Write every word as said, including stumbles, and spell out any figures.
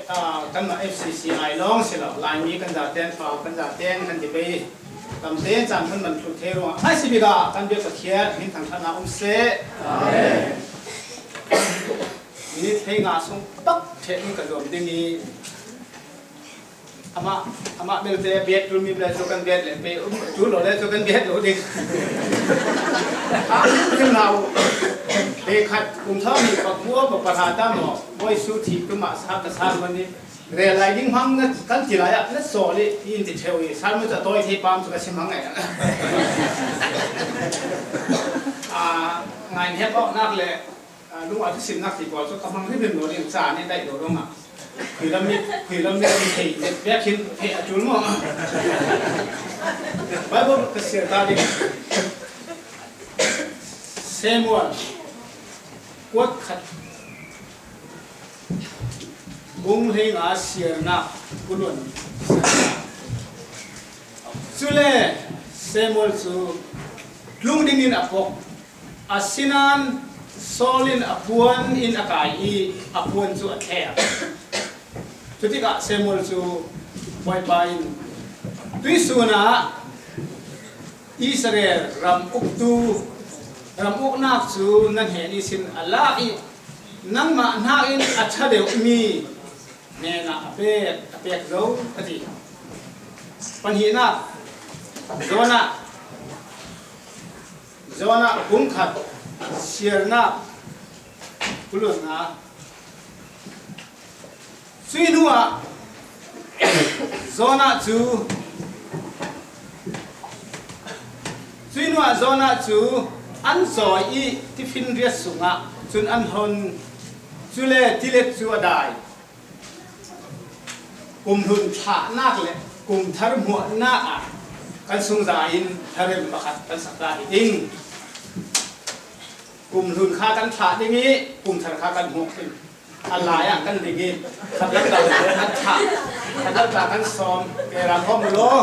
Ah, kanmah F C C I lawng si lo, Laimi kan zaten, Fau kan zaten kan ti pei. Tamten caan hun man thlut thei ruangah ngaihsut bik ah kan biak Pathian min thangṭhatna um seh. Amen. Minit hleinga sung tak ṭheh in ka zuam ding i, amah, amah belte biak tul mi le cu kan biak le pei, um, tul lo le cu kan biak lo ding. Ah, kan hau. Pei khat kum thawm hnih pakua pa pahra ta maw? Bawi Su Thi tum ah sa ka sa man i, rel lai ding hmang na kan ti lai ah na sawl i in ti ṭheu i, sermon cu a tawi thei pam cu ka si hmang ngai. Ah, ngaihnem awknak le, ah, lung ah thusimnak ti pawl cu ka hmang hrimhrim lo ding, caan i daih lo ruangah khuilam i, khuilam i thei biak khin thei a ṭul maw? Bible ka siar ta ding. Samuel kuat khat, bung hleinga siarnak, kulun. Cule Samuel cu tlung dingin a pok. Asinain Saul in a puan in a kai i a puan cu a thlek. Cutikah Samuel cu Bawipa in tuihsun ah Israel ram uktu, ram uknak cu na hnen ihsin a lak i, nangmah hnakin a ṭha deuhmi hnenah a pek, a pek zo, a ti. Pahnihnak, Jonah, Jonah bung khat siarnak, kulun nga. Cuih hnuah Jonah cu, cuih hnuah Jonah cu an cawi i tifinriat sungah cun an hlon, cule tilet cu a dai. Kum hlun thlahnak le kum thar hmuahnak ah kan sungza in tharem pakhat kan sak ta hi ding. Kum hlun kha kan thlah ding i kum thar kha kan hmuak ding. A lai ah kan ding i khat lam tla kan thlah, khat lam tla kan sawm, ke ram hawm u law.